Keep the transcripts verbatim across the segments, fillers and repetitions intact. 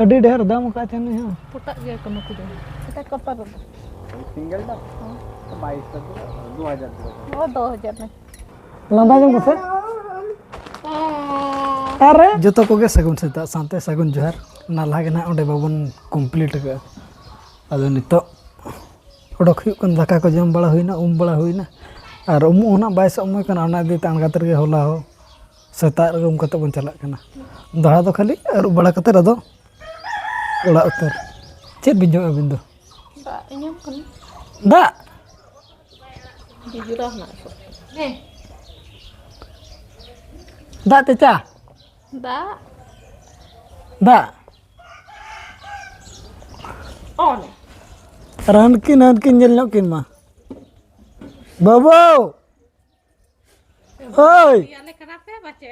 ᱟᱹᱰᱤ ᱰᱷᱮᱨ ᱫᱟᱢ ᱟᱠᱟᱫ ᱪᱚᱝ ᱱᱩᱭ ᱦᱚᱸ᱾ ᱯᱚᱴᱟᱜ ᱜᱮᱭᱟ ᱠᱚ ᱱᱩᱠᱩ ᱫᱚ᱾ ᱮᱴᱟᱜ ᱠᱚᱯᱟᱨ ᱨᱮᱫᱚ᱾ ᱥᱤᱝᱜᱮᱞ ᱫᱚ ᱵᱟᱭᱤᱥ ᱥᱚ, ᱫᱩ ᱦᱟᱡᱟᱨ ᱫᱩ ᱦᱟᱡᱟᱨ᱾ ᱚ, ᱫᱩ ᱦᱟᱡᱟᱨ ᱨᱮ᱾ ᱞᱟᱸᱫᱟ ᱡᱚᱝ ᱠᱚᱥᱮ? ᱟᱨᱮ ᱡᱚᱛᱚ ᱠᱚᱜᱮ ᱥᱟᱹᱜᱩᱱ ᱥᱮᱛᱟᱜ ᱥᱟᱶᱛᱮ ᱥᱟᱹᱜᱩᱱ ᱡᱚᱦᱟᱨ᱾ ᱱᱟᱞᱦᱟ ᱜᱮ ᱱᱟᱦᱟᱜ ᱚᱸᱰᱮ ᱵᱟᱵᱚᱱ ᱠᱚᱢᱯᱞᱤᱴ ᱟᱠᱟᱫᱼᱟ᱾ ᱟᱫᱚ ᱱᱤᱛᱚᱜ ᱚᱰᱚᱠ ᱦᱩᱭᱩᱜ ᱠᱟᱱᱟ, ᱫᱟᱠᱟ ᱠᱚ ᱡᱚᱢ ᱵᱟᱲᱟ ᱦᱩᱭᱱᱟ, ᱩᱢ ᱵᱟᱲᱟ ᱦᱩᱭᱱᱟ, ᱟᱨ ᱩᱢᱩᱜ ᱦᱚᱸ ᱱᱟᱜ ᱵᱟᱭ ᱥᱚᱢᱚᱭ ᱠᱟᱱᱟ, ᱚᱱᱟ ᱤᱫᱤᱭᱟᱛᱮ ᱟᱬᱜᱟᱛ ᱨᱮᱜᱮ ᱦᱚᱞᱟ ᱦᱚᱸ ᱥᱮᱛᱟᱜ ᱨᱮᱜᱮ ᱩᱢ ᱠᱟᱛᱮ ᱵᱚᱱ ᱪᱟᱞᱟᱜ ᱠᱟᱱᱟ᱾ ᱫᱚᱦᱲᱟ ᱫᱚ ᱠᱷᱟᱹᱞᱤ ᱟᱹᱨᱩᱵ ᱵᱟᱲᱟ ᱠᱟᱛᱮ ᱟᱫᱚ ᱚᱲᱟᱜ ᱩᱛᱟᱹᱨ᱾ ᱪᱮᱫ ᱵᱤᱱ ᱡᱚᱢᱮᱫᱼᱟ ᱟᱹᱵᱤᱱ ᱫᱚ? ᱫᱟᱜ ᱤᱧ ᱧᱟᱢ ᱠᱟᱱᱟ᱾ ᱫᱟᱜ? ᱡᱚᱡᱚ ᱨᱟᱱ ᱦᱮᱱᱟᱜ ᱥᱚ᱾ ᱦᱮᱸ᱾ ᱫᱟᱜ ᱛᱮ ᱪᱟ? ᱫᱟᱜ᱾ ᱫᱟᱜ? ᱚᱱᱮ᱾ ᱟᱨ ᱦᱟᱱᱠᱤᱱ, ᱦᱟᱱᱠᱤᱱ ᱧᱮᱞ ᱧᱚᱜ ᱠᱤᱱ ᱢᱟ᱾ ᱵᱟᱹᱵᱩ! ᱳᱭ! ᱟᱞᱮ ᱠᱟᱱᱟ ᱯᱮ ᱵᱟᱪᱮ?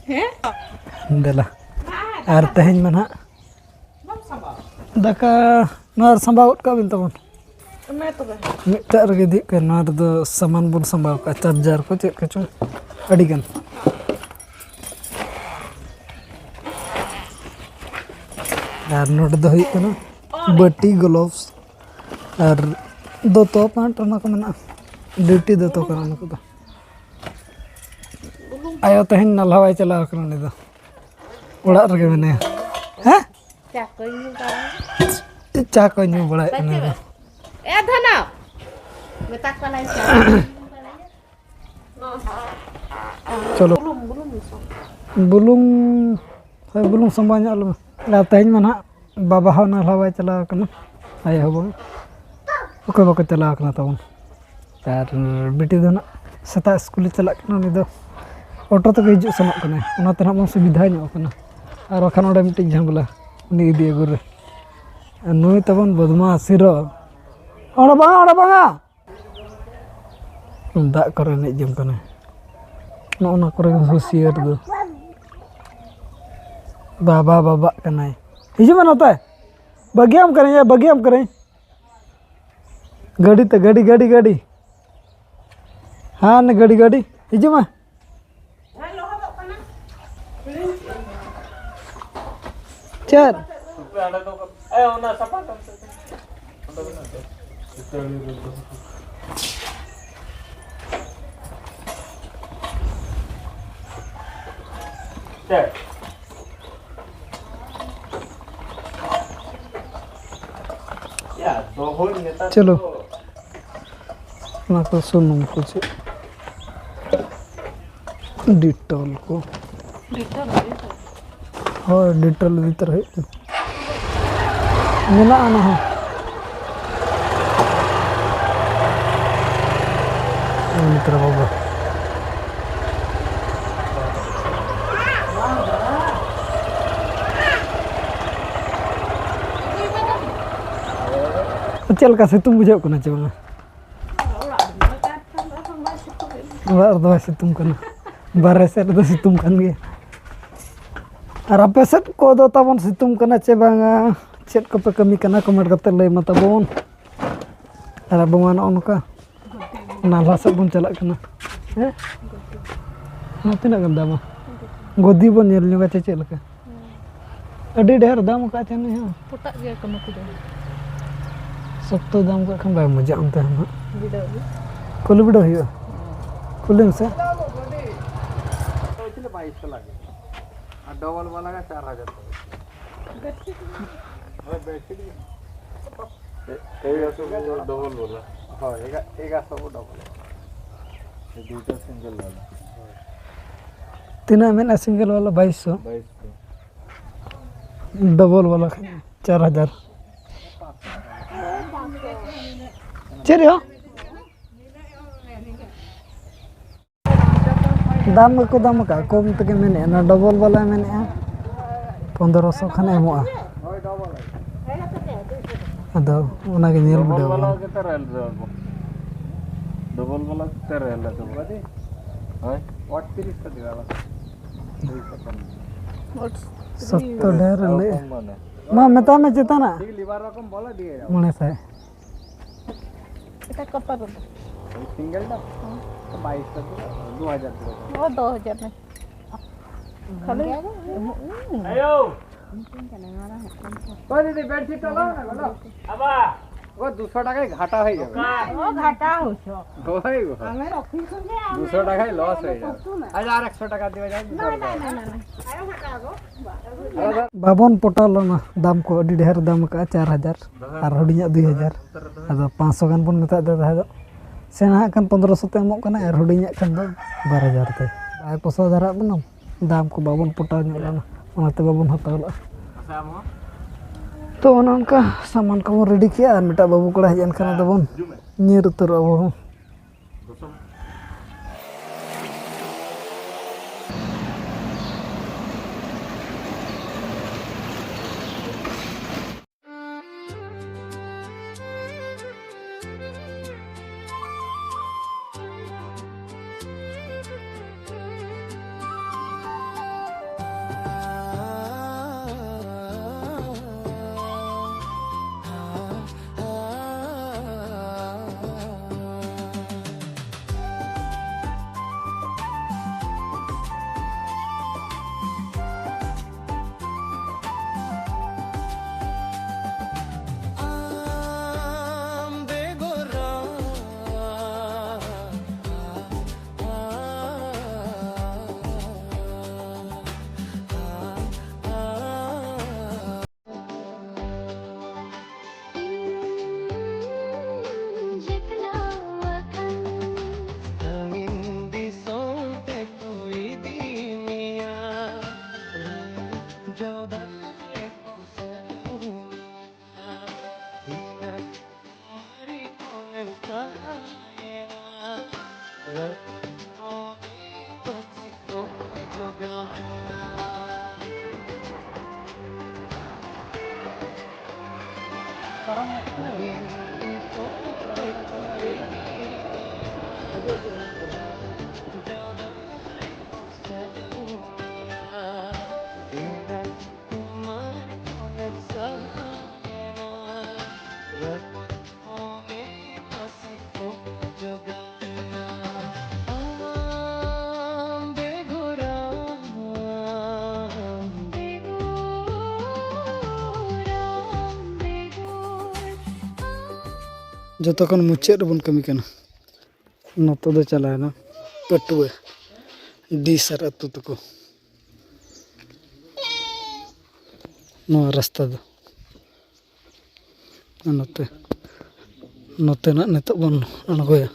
ᱦᱮᱸ? ᱫᱮᱞᱟ᱾ ᱟᱨ ᱛᱮᱦᱮᱧ ᱢᱟ ᱱᱟᱦᱟᱜ ᱫᱟᱠᱟ ᱱᱚᱣᱟ ᱨᱮ ᱥᱟᱢᱵᱟᱣ ᱜᱚᱫ ᱠᱟᱜ ᱵᱤᱱ ᱛᱟᱵᱚᱱ᱾ ᱢᱟ ᱛᱚᱵᱮ᱾ ᱢᱤᱫᱴᱟᱜ ᱨᱮᱜᱮ ᱤᱫᱤ ᱦᱩᱭᱩᱜ ᱠᱟᱱᱟ᱾ ᱱᱚᱣᱟ ᱨᱮᱫᱚ ᱥᱟᱢᱟᱱ ᱵᱚᱱ ᱥᱟᱢᱵᱟᱣ ᱠᱟᱜᱼᱟ, ᱪᱟᱨᱡᱟᱨ ᱠᱚ ᱪᱮᱫ ᱠᱚᱪᱚᱝ ᱟᱹᱰᱤᱜᱟᱱ᱾ ᱟᱨ ᱱᱚᱰᱮ ᱫᱚ ᱦᱩᱭᱩᱜ ᱠᱟᱱᱟ ᱵᱟᱹᱴᱤ, ᱜᱞᱳᱵᱷᱥ ᱟᱨ ᱫᱚᱛᱚ, ᱯᱮᱱᱴ, ᱚᱱᱟ ᱠᱚ ᱢᱮᱱᱟᱜᱼᱟ᱾ ᱰᱤᱭᱩᱴᱤ ᱫᱚᱛᱚ ᱠᱟᱱᱟ ᱚᱱᱟ ᱠᱚᱫᱚ᱾ ᱟᱭᱳ ᱛᱮᱦᱮᱧ ᱱᱟᱞᱦᱟ ᱵᱟᱭ ᱪᱟᱞᱟᱣ ᱠᱟᱱᱟ, ᱩᱱᱤ ᱫᱚ ᱚᱲᱟᱜ ᱨᱮᱜᱮ ᱢᱮᱱᱟᱭᱟ᱾ ᱦᱮᱸ? ᱪᱟ ᱠᱚᱭ ᱧᱩ ᱵᱟᱲᱟᱭᱟ᱾ ᱪᱟ ᱠᱚᱭ ᱧᱩ ᱵᱟᱲᱟᱭᱮᱫ ᱠᱟᱱᱟ᱾ ᱮ ᱫᱷᱚᱱᱚ, ᱢᱮᱛᱟ ᱠᱚᱣᱟᱞᱟᱭ ᱪᱟ ᱠᱚᱭ ᱧᱩ ᱵᱟᱲᱟᱭᱟ᱾ ᱪᱚᱞᱚ᱾ ᱵᱩᱞᱩᱝ, ᱵᱩᱞᱩᱝ ᱢᱮᱥᱟ᱾ ᱵᱩᱞᱩᱝ, ᱦᱳᱭ, ᱵᱩᱞᱩᱝ ᱥᱟᱢᱵᱟᱣ ᱧᱚᱜ ᱟᱞᱮ ᱢᱮ᱾ ᱟᱨ ᱛᱮᱦᱮᱧ ᱢᱟ ᱱᱟᱦᱟᱜ ᱵᱟᱵᱟ ᱦᱚᱸ ᱱᱟᱞᱦᱟ ᱵᱟᱭ ᱪᱟᱞᱟᱣ ᱠᱟᱱᱟ, ᱟᱭᱳ ᱦᱚᱸ ᱵᱟᱝ, ᱚᱠᱚᱭ ᱵᱟᱠᱚ ᱪᱟᱞᱟᱣ ᱠᱟᱱᱟ ᱛᱟᱵᱚᱱ᱾ ᱟᱨ ᱵᱤᱴᱤ ᱫᱚ ᱱᱟᱜ ᱥᱮᱛᱟᱜ ᱥᱠᱩᱞᱮ ᱪᱟᱞᱟᱜ ᱠᱟᱱᱟ, ᱩᱱᱤ ᱫᱚ ᱚᱴᱳ ᱛᱮᱜᱮ ᱦᱤᱡᱩᱜ ᱥᱮᱱᱚᱜ ᱠᱟᱱᱟᱭ, ᱚᱱᱟᱛᱮ ᱱᱟᱜ ᱵᱚᱱ ᱥᱩᱵᱤᱫᱷᱟ ᱧᱚᱜ ᱠᱟᱱᱟ᱾ ᱟᱨ ᱵᱟᱠᱷᱟᱱ ᱚᱸᱰᱮ ᱢᱤᱫᱴᱤᱡ ᱡᱷᱟᱢᱮᱞᱟ, ᱩᱱᱤ ᱤᱫᱤ ᱟᱹᱜᱩ ᱨᱮ᱾ ᱟᱨ ᱱᱩᱭ ᱛᱟᱵᱚᱱ ᱵᱚᱫᱢᱟᱥ ᱦᱤᱨᱳ, ᱚᱸᱰᱮ ᱵᱟᱝᱟ, ᱚᱸᱰᱮ ᱵᱟᱝᱟ᱾ ᱫᱟᱜ ᱠᱚᱨᱮ ᱮᱱᱮᱡ ᱡᱚᱝ ᱠᱟᱱᱟᱭ᱾ ᱱᱚᱜᱼᱚ ᱱᱚᱣᱟ ᱠᱚᱨᱮ ᱜᱮ ᱦᱩᱥᱤᱭᱟᱹᱨ ᱫᱚ᱾ ᱵᱟᱵᱟ ᱵᱟᱵᱟᱜ ᱠᱟᱱᱟᱭ᱾ ᱦᱤᱡᱩᱜ ᱢᱮ ᱱᱚᱛᱮ᱾ ᱵᱟᱹᱜᱤᱭᱟᱢ ᱠᱟᱹᱱᱟᱹᱧ, ᱵᱟᱹᱜᱤᱭᱟᱢ ᱠᱟᱹᱱᱟᱹᱧ᱾ ᱜᱟᱹᱰᱤ ᱛᱮ, ᱜᱟᱹᱰᱤ, ᱜᱟᱹᱰᱤ, ᱜᱟᱹᱰᱤ᱾ ᱦᱮᱸ, ᱜᱟᱹᱰᱤ, ᱜᱟᱹᱰᱤ᱾ ᱦᱤᱡᱩᱜ ᱢᱮ᱾ ᱦᱮᱸ, ᱞᱚᱦᱚᱫᱚᱜ ᱠᱟᱱᱟ᱾ ᱪᱮᱫ? ᱪᱚᱞᱚ᱾ ᱚᱱᱟ ᱠᱚ ᱥᱩᱱᱩᱢ ᱠᱚ ᱪᱮᱫ? ᱰᱤᱴᱚᱞ ᱠᱚ᱾ ᱰᱤᱴᱚᱞ ᱦᱩᱭᱩᱜᱼᱟ᱾ ᱦᱳᱭ, ᱰᱤᱴᱚᱞ ᱤᱫᱤ ᱛᱚᱨᱟ ᱦᱩᱭᱩᱜ ᱠᱟᱱᱟ᱾ ᱢᱮᱱᱟᱜᱼᱟ ᱚᱱᱟ ᱦᱚᱸ᱾ ᱢᱤᱛᱨᱟ ᱵᱟᱵᱟ᱾ ᱪᱮᱫ ᱞᱮᱠᱟ ᱥᱤᱛᱩᱝ ᱵᱩᱡᱷᱟᱹᱜ ᱠᱟᱱᱟ ᱪᱮ ᱵᱟᱝᱟ? ᱚᱲᱟᱜ ᱨᱮᱫᱚ ᱵᱟᱭ ᱥᱤᱛᱩᱝ ᱠᱟᱱᱟ, ᱵᱟᱨᱦᱮ ᱥᱮᱫ ᱨᱮᱫᱚ ᱥᱤᱛᱩᱝ ᱠᱟᱱ ᱜᱮᱭᱟ᱾ ᱟᱨ ᱟᱯᱮ ᱥᱮᱫ ᱠᱚᱫᱚ ᱛᱟᱵᱚᱱ ᱥᱤᱛᱩᱝ ᱠᱟᱱᱟ ᱪᱮ ᱵᱟᱝᱟ? ᱪᱮᱫ ᱠᱚᱯᱮ ᱠᱟᱹᱢᱤ ᱠᱟᱱᱟ, ᱠᱚᱢᱮᱱᱴ ᱠᱟᱛᱮ ᱞᱟᱹᱭ ᱢᱟ ᱛᱟᱵᱚᱱ᱾ ᱟᱨ ᱟᱵᱚ ᱢᱟ ᱱᱚᱜᱼᱚ ᱱᱚᱝᱠᱟ ᱱᱟᱞᱦᱟ ᱥᱮᱫ ᱵᱚᱱ ᱪᱟᱞᱟᱜ ᱠᱟᱱᱟ᱾ ᱦᱮᱸ, ᱱᱚᱣᱟ ᱛᱤᱱᱟᱹᱜ ᱜᱟᱱ ᱫᱟᱢᱟ? ᱜᱚᱫᱤ ᱵᱚᱱ ᱧᱮᱞ ᱧᱚᱜᱟ ᱪᱮ ᱪᱮᱫ ᱞᱮᱠᱟ? ᱟᱹᱰᱤ ᱰᱷᱮᱨ ᱫᱟᱢ ᱟᱠᱟᱫ ᱪᱮ ᱱᱩᱭ ᱦᱚᱸ᱾ ᱯᱚᱴᱟᱜ ᱜᱮᱭᱟ ᱠᱚ ᱱᱩᱠᱩ ᱫᱚ᱾ ᱥᱚᱠᱛᱚ ᱫᱟᱢ ᱠᱟᱜ ᱠᱷᱟᱱ ᱵᱟᱭ ᱢᱚᱡᱟ ᱚᱱᱛᱮ ᱦᱚᱸ ᱱᱟᱜ᱾ ᱵᱤᱰᱟᱹᱣ ᱜᱮ᱾ ᱠᱩᱞᱤ ᱵᱤᱰᱟᱹᱣ ᱦᱩᱭᱩᱜᱼᱟ᱾ ᱠᱩᱞᱤ ᱢᱮᱥᱮ᱾ ᱵᱟᱭᱤᱥ ᱥᱚ ᱞᱟᱜᱮ᱾ ᱟᱨ ᱰᱚᱵᱚᱞ ᱵᱟᱞᱟ ᱜᱮ ᱪᱟᱨ ᱦᱟᱡᱟᱨ ᱴᱟᱠᱟ᱾ ᱦᱳᱭ, ᱵᱮᱰᱥᱤᱴ ᱜᱮ᱾ ᱮ-, ᱮᱜᱟᱨᱚᱥᱚ ᱰᱚᱵᱚᱞ ᱵᱟᱞᱟ᱾ ᱦᱳᱭ, ᱮᱜᱟ-, ᱮᱜᱟᱨᱚᱥᱚ ᱰᱚᱵᱚᱞ᱾ ᱮ ᱫᱩᱴᱟ ᱥᱤᱝᱜᱮᱞ ᱵᱟᱞᱟ᱾ ᱛᱤᱱᱟᱹᱜ ᱢᱮᱱᱟᱜᱼᱟ ᱥᱤᱝᱜᱮᱞ ᱵᱟᱞᱟ? ᱵᱟᱭᱤᱥ ᱥᱚ᱾ ᱵᱟᱭᱤᱥ ᱥᱚ᱾ ᱰᱚᱵᱚᱞ ᱵᱟᱞᱟ ᱠᱷᱟᱱ ᱪᱟᱨ ᱦᱟᱡᱟᱨ᱾ ᱪᱮᱫ ᱨᱮᱦᱚᱸ? ᱫᱟᱢ ᱜᱮᱠᱚ ᱫᱟᱢ ᱟᱠᱟᱫ, ᱠᱚᱢ ᱛᱮᱜᱮ ᱢᱮᱱᱮᱫᱼᱟ᱾ ᱚᱱᱟ ᱰᱚᱵᱚᱞ ᱵᱟᱞᱟ ᱢᱮᱱᱮᱫᱼᱟ ᱯᱚᱱᱫᱽᱨᱚ ᱥᱚ ᱠᱷᱟᱱ ᱮᱢᱚᱜᱼᱟ᱾ ᱟᱫᱚ ᱚᱱᱟᱜᱮ ᱧᱮᱞ ᱰᱚᱵᱚᱞ ᱵᱤᱰᱟᱹᱣ ᱵᱟᱞᱟ ᱟᱵᱚᱱ᱾ ᱜᱮᱛᱚ ᱨᱮᱞ ᱨᱮ ᱟᱵᱚ᱾ ᱰᱚᱵᱚᱞ ᱵᱟᱞᱟ ᱜᱮᱛᱚ ᱨᱮᱞ ᱨᱮ ᱟᱵᱚ᱾ ᱦᱳᱭ᱾ ᱥᱚᱠᱛᱚ ᱰᱷᱮᱨ ᱞᱟᱹᱭ᱾ ᱢᱟ ᱢᱮᱛᱟᱭ ᱢᱮ ᱪᱮᱛᱟᱱᱟᱜ᱾ ᱢᱚᱬᱮ ᱥᱟᱭ᱾ এটা কত রুপি? সিঙ্গেলটা? হুম। বাইশশো টাকা, দু হাজার টাকা। ও, দু হাজার না। খালি এমন, হুম। ও দিদি, বেডশিটটা দাও না গো, দাও। ও দুশো টাকায় ঘাটা হয়ে যাবে। ও ঘাটা হইছো। হয়ে গো। আমি রক্ষী সঙ্গে আমি দুশো টাকায় লস হয়ে যাবে। আচ্ছা, আর একশো টাকা দেওয়া যায়। না, না, না, না, না। আরো ঘাটা হবো। ᱵᱟᱵᱚᱱ ᱯᱚᱴᱟᱣ ᱞᱮᱱᱟ, ᱫᱟᱢ ᱠᱚ ᱟᱹᱰᱤ ᱰᱷᱮᱨ ᱫᱟᱢ ᱟᱠᱟᱫᱼᱟ, ᱪᱟᱨ ᱦᱟᱡᱟᱨ ᱟᱨ ᱦᱩᱰᱤᱧᱟᱜ ᱫᱩᱭ ᱦᱟᱡᱟᱨ᱾ ᱟᱫᱚ ᱯᱟᱸᱪᱥᱚ ᱜᱟᱱ ᱵᱚᱱ ᱢᱮᱛᱟᱫ ᱫᱮ ᱛᱟᱦᱮᱸ ᱫᱚ᱾ ᱥᱮᱬᱟᱣᱟᱜ ᱠᱷᱟᱱ ᱯᱚᱱᱫᱽᱨᱚᱥᱚ ᱛᱮ ᱮᱢᱚᱜ ᱠᱟᱱᱟ ᱟᱨ ᱦᱩᱰᱤᱧᱟᱜ ᱠᱷᱟᱱ ᱫᱚ ᱵᱟᱨ ᱦᱟᱡᱟᱨ ᱛᱮ᱾ ᱵᱟᱭ ᱯᱚᱥᱟᱣ ᱫᱷᱟᱨᱟᱜ ᱵᱚᱱᱟ, ᱫᱟᱢ ᱠᱚ ᱵᱟᱵᱚᱱ ᱯᱚᱴᱟᱣ ᱧᱚᱜ ᱞᱮᱱᱟ, ᱚᱱᱟᱛᱮ ᱵᱟᱵᱚᱱ ᱦᱟᱛᱟᱣ ᱞᱮᱫᱼᱟ᱾ ᱛᱚ ᱚᱱᱮ ᱚᱱᱠᱟ ᱥᱟᱢᱟᱱ ᱠᱚᱵᱚᱱ ᱨᱮᱰᱤ ᱠᱮᱜᱼᱟ ᱟᱨ ᱢᱤᱫᱴᱟᱝ ᱵᱟᱹᱵᱩ ᱠᱚᱲᱟ ᱦᱮᱡ ᱮᱱ ᱠᱷᱟᱱ ᱟᱫᱚ ᱵᱚᱱ ᱧᱤᱨ ᱩᱛᱟᱹᱨᱚᱜᱼᱟ ᱟᱵᱚ ᱦᱚᱸ᱾ ᱡᱚᱛᱚ ᱠᱷᱚᱱ ᱢᱩᱪᱟᱹᱫ ᱨᱮᱵᱚᱱ ᱠᱟᱹᱢᱤ ᱠᱟᱱᱟ᱾ ᱱᱚᱛᱮ ᱫᱚ ᱪᱟᱞᱟᱣᱮᱱᱟ ᱯᱟᱹᱴᱩᱣᱟᱹ ᱰᱤ ᱥᱟᱨ ᱟᱹᱛᱩ ᱛᱟᱠᱚ᱾ ᱱᱚᱣᱟ ᱨᱟᱥᱛᱟ ᱫᱚ ᱱᱚᱛᱮ, ᱱᱚᱛᱮᱱᱟᱜ ᱱᱤᱛᱚᱜ ᱵᱚᱱ ᱟᱬᱜᱚᱭᱟ᱾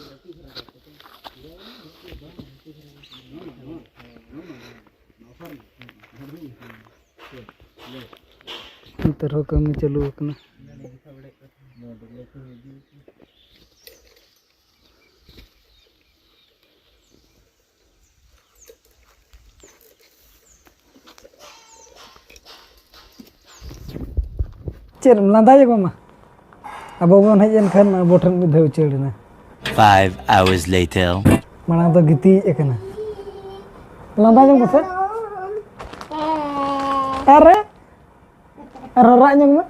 ᱱᱚᱛᱮ ᱨᱮᱦᱚᱸ ᱠᱟᱹᱢᱤ ᱪᱟᱹᱞᱩ ᱟᱠᱟᱱᱟ᱾ ᱪᱮᱫ ᱮᱢ ᱞᱟᱸᱫᱟᱭᱟ ᱜᱚ ᱢᱟ? ᱟᱵᱚ ᱵᱚᱱ ᱦᱮᱡ ᱮᱱ ᱠᱷᱟᱱ ᱟᱵᱚ ᱴᱷᱮᱱ ᱢᱤᱫ ᱫᱷᱟᱣ ᱩᱪᱟᱹᱲ ᱮᱱᱟ᱾ Five hours later. ᱢᱟᱲᱟᱝ ᱫᱚ ᱜᱤᱛᱤᱡ ᱟᱠᱟᱱᱟ᱾ ᱞᱟᱸᱫᱟ ᱧᱚᱜ ᱢᱮᱥᱮ᱾ ᱟᱨᱮ, ᱟᱨ ᱨᱟᱜ ᱧᱚᱜ ᱢᱮ᱾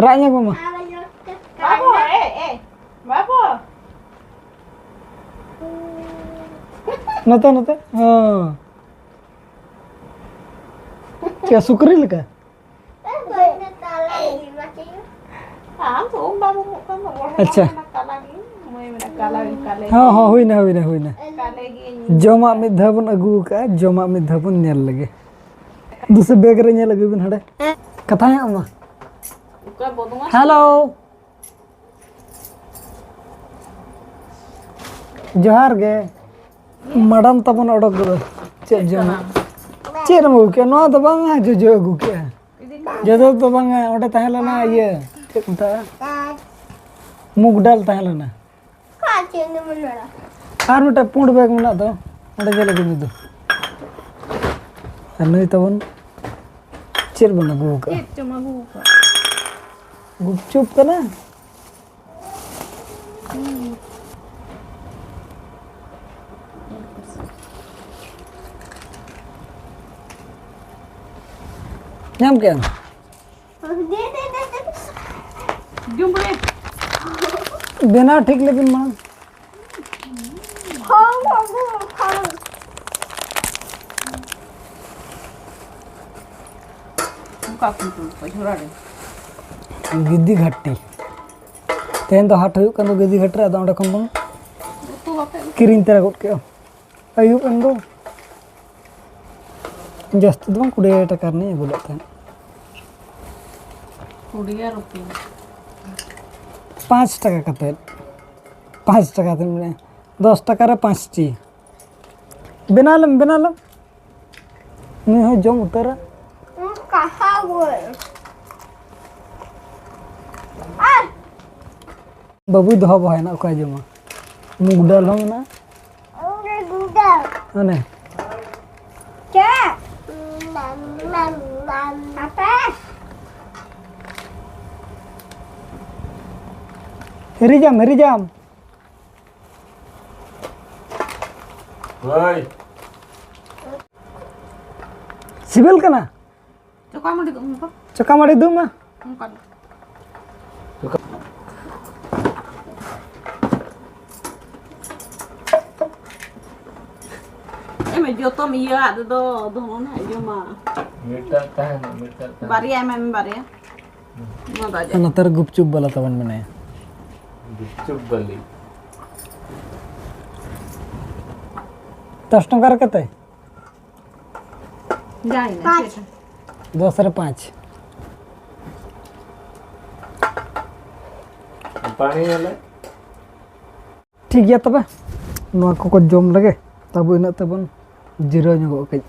ᱨᱟᱜ ᱧᱚᱜ ᱢᱮ ᱢᱟ᱾ ᱵᱟᱹᱵᱩ, ᱮ, ᱮ, ᱵᱟᱹᱵᱩ᱾ ᱱᱚᱛᱮ, ᱱᱚᱛᱮ᱾ ᱦᱚᱸ᱾ ᱪᱮᱫ ᱥᱩᱠᱨᱤ ᱞᱮᱠᱟ? ᱟᱢ ᱫᱚ ᱩᱢ ᱵᱟᱢ ᱩᱢᱩᱜ ᱠᱟᱱ ᱫᱚ, ᱵᱚᱲᱦᱮ ᱟᱪᱪᱷᱟ᱾ ᱢᱮᱱᱟ ᱠᱟᱞᱟ ᱜᱮ, ᱢᱟᱹᱭ ᱢᱮᱱᱟ ᱠᱟᱞᱟ ᱜᱮ, ᱠᱟᱞᱮ ᱦᱚᱸ, ᱜᱮ᱾ ᱦᱚᱸ, ᱦᱩᱭᱱᱟ, ᱦᱩᱭᱱᱟ, ᱦᱩᱭᱱᱟ᱾ ᱠᱟᱞᱮ ᱜᱮ ᱤᱧ ᱡᱚᱢᱟᱜ ᱢᱤᱫ ᱫᱷᱟᱣ ᱵᱚᱱ ᱟᱹᱜᱩ ᱟᱠᱟᱫᱼᱟ, ᱡᱚᱢᱟᱜ ᱢᱤᱫ ᱫᱷᱟᱣ ᱵᱚᱱ ᱧᱮᱞ ᱞᱮᱜᱮ᱾ ᱫᱩᱥᱮ ᱵᱮᱜᱽ ᱨᱮ ᱧᱮᱞ ᱟᱹᱜᱩᱭ ᱵᱤᱱ ᱦᱟᱸᱰᱮ᱾ ᱠᱟᱛᱷᱟ ᱧᱚᱜ ᱢᱟ᱾ ᱚᱠᱟ ᱵᱚᱫᱢᱟᱥ? ᱦᱮᱞᱳ᱾ ᱡᱚᱦᱟᱨ ᱜᱮ᱾ ᱢᱟᱰᱟᱢ ᱛᱟᱵᱚᱱ ᱚᱰᱚᱠ ᱜᱚᱫᱚᱜ᱾ ᱪᱮᱫ ᱡᱚᱢᱟᱜ? ᱪᱮᱫ ᱮᱢ ᱟᱹᱜᱩ ᱠᱮᱜᱼᱟ? ᱱᱚᱣᱟ ᱫᱚ ᱵᱟᱝᱟ, ᱡᱚᱡᱚ ᱟᱹᱜᱩ ᱠᱮᱜᱼᱟ᱾ ᱡᱚᱡᱚ ᱫᱚ ᱵᱟᱝᱟ, ᱚᱸᱰᱮ ᱛᱟᱦᱮᱸ ᱞᱮᱱᱟ ᱤᱭᱟᱹ, ᱪᱮᱫ ᱠᱚ ᱢᱮᱛᱟᱜᱼᱟ? ᱢᱩᱜᱽ ᱰᱟᱞ ᱛᱟᱦᱮᱸ ᱞᱮᱱᱟ᱾ ᱟᱨ ᱢᱤᱫᱴᱟᱝ ᱯᱩᱸᱰ ᱵᱮᱜᱽ ᱢᱮᱱᱟᱜ ᱫᱚ, ᱚᱸᱰᱮ ᱧᱮᱞ ᱟᱹᱜᱩ ᱢᱮ ᱫᱩ᱾ ᱟᱨ ᱱᱩᱭ ᱛᱟᱵᱚᱱ ᱪᱮᱫ ᱵᱚᱱ ᱟᱹᱜᱩ ᱟᱠᱟᱫᱼᱟ? ᱪᱮᱫ ᱪᱚᱢ ᱟᱹᱜᱩ ᱟᱠᱟᱫ? ᱜᱩᱯᱪᱩᱯ ᱠᱟᱱᱟ᱾ ᱧᱟᱢ ᱠᱮᱜᱼᱟᱢ? ᱡᱚᱢ ᱨᱮ᱾ ᱵᱮᱱᱟᱣ ᱴᱷᱤᱠ ᱞᱮᱵᱤᱱ ᱢᱟ᱾ ᱚᱠᱟ ᱠᱷᱚᱱ ᱠᱚ ᱡᱷᱚᱨᱟ ᱨᱮ? ᱜᱤᱫᱤ ᱜᱷᱟᱴᱤ᱾ ᱛᱮᱦᱮᱧ ᱫᱚ ᱦᱟᱴ ᱦᱩᱭᱩᱜ ᱠᱟᱱ ᱫᱚ ᱜᱟᱹᱫᱤ ᱜᱷᱟᱴ ᱨᱮ, ᱟᱫᱚ ᱚᱸᱰᱮ ᱠᱷᱚᱱ ᱵᱚᱱ ᱩᱛᱩ ᱠᱟᱛᱮ ᱠᱤᱨᱤᱧ ᱛᱚᱨᱟ ᱜᱚᱫ ᱠᱮᱜᱼᱟ᱾ ᱟᱹᱭᱩᱵ ᱮᱱ ᱫᱚ᱾ ᱡᱟᱹᱥᱛᱤ ᱫᱚ ᱵᱟᱝ, ᱠᱩᱲᱤ ᱦᱟᱡᱟᱨ ᱴᱟᱠᱟ ᱨᱤᱱᱤᱡ ᱟᱹᱜᱩ ᱞᱮᱫ ᱛᱟᱦᱮᱸᱫ᱾ ᱠᱩᱲᱤ ᱦᱟᱡᱟᱨ ᱨᱩᱯᱤᱭᱟ᱾ ᱯᱟᱸᱪ ᱴᱟᱠᱟ ᱠᱟᱛᱮᱫ᱾ ᱯᱟᱸᱪ ᱴᱟᱠᱟ ᱠᱟᱛᱮᱫ, ᱢᱟᱱᱮ ᱫᱚᱥ ᱴᱟᱠᱟ ᱨᱮ ᱯᱟᱸᱪᱴᱤ᱾ ᱵᱮᱱᱟᱣ ᱞᱮᱢ, ᱵᱮᱱᱟᱣ ᱞᱮᱢ᱾ ᱱᱩᱭ ᱦᱚᱸ ᱡᱚᱢ ᱩᱛᱟᱹᱨᱟ᱾ ᱠᱟᱦᱟ ᱜᱚᱭ᱾ ᱟᱨ ᱵᱟᱹᱵᱩᱭ ᱫᱚᱦᱚ ᱵᱚᱦᱟᱭᱮᱱᱟ, ᱚᱠᱚᱭ ᱡᱚᱢᱟ? ᱢᱩᱜᱽ ᱰᱟᱞ ᱦᱚᱸ ᱢᱮᱱᱟᱜᱼᱟ᱾ ᱢᱩᱜᱽ ᱰᱟᱞ᱾ ᱚᱱᱮ᱾ ᱪᱮᱫ? ᱟᱯᱮ? ᱦᱤᱨᱤᱡᱟᱢ, ᱦᱤᱨᱤᱡᱟᱢ᱾ ᱦᱳᱭ᱾ ᱥᱤᱵᱤᱞ ᱠᱟᱱᱟ? ᱪᱚᱠᱟ ᱢᱟᱹᱰᱤ ᱫᱩᱜ ᱢᱮ ᱛᱚ᱾ ᱪᱚᱠᱟ ᱢᱟᱹᱰᱤ ᱫᱩᱜ ᱢᱮ᱾ ᱚᱱᱠᱟ ᱫᱚ᱾ ᱮᱢ ᱡᱚᱛᱚᱢ ᱤᱭᱟᱹ ᱟᱫᱚ ᱫᱚ ᱫᱚᱦᱚ ᱱᱟ ᱤᱭᱟᱹ ᱢᱟ᱾ ᱢᱤᱫᱴᱟᱝ ᱛᱟᱦᱮᱱᱟ, ᱢᱤᱫᱴᱟᱝ ᱛᱟᱦᱮᱱᱟ᱾ ᱵᱟᱨᱭᱟ ᱮᱢ ᱮᱢ ᱵᱟᱨᱭᱟ᱾ ᱱᱚᱣᱟ ᱫᱚ ᱟᱡᱟᱜ᱾ ᱱᱚᱛᱮ ᱨᱮ ᱜᱩᱯᱪᱩᱯ ᱵᱟᱞᱟ ᱛᱟᱵᱚᱱ ᱢᱮᱱᱟᱭᱟ᱾ ᱜᱩᱯᱪᱩᱯ ᱵᱟᱞᱤ᱾ ᱫᱚᱥ ᱴᱟᱠᱟ ᱨᱮ ᱠᱟᱛᱮ? ᱡᱟᱭ ᱱᱟ, ᱯᱟᱸᱪ᱾ ᱪᱮᱫ? ᱫᱚᱥ ᱨᱮ ᱯᱟᱸᱪ᱾ ᱯᱟᱱᱤ ᱧᱮᱞᱮ᱾ ᱴᱷᱤᱠ ᱜᱮᱭᱟ ᱛᱚᱵᱮ, ᱱᱚᱣᱟ ᱠᱚᱠᱚ ᱡᱚᱢ ᱞᱮᱜᱮ, ᱛᱟᱵᱚ ᱤᱱᱟᱹᱜ ᱛᱮᱵᱚᱱ ᱡᱤᱨᱟᱹᱣ ᱧᱚᱜᱚᱜ ᱠᱟᱹᱡ᱾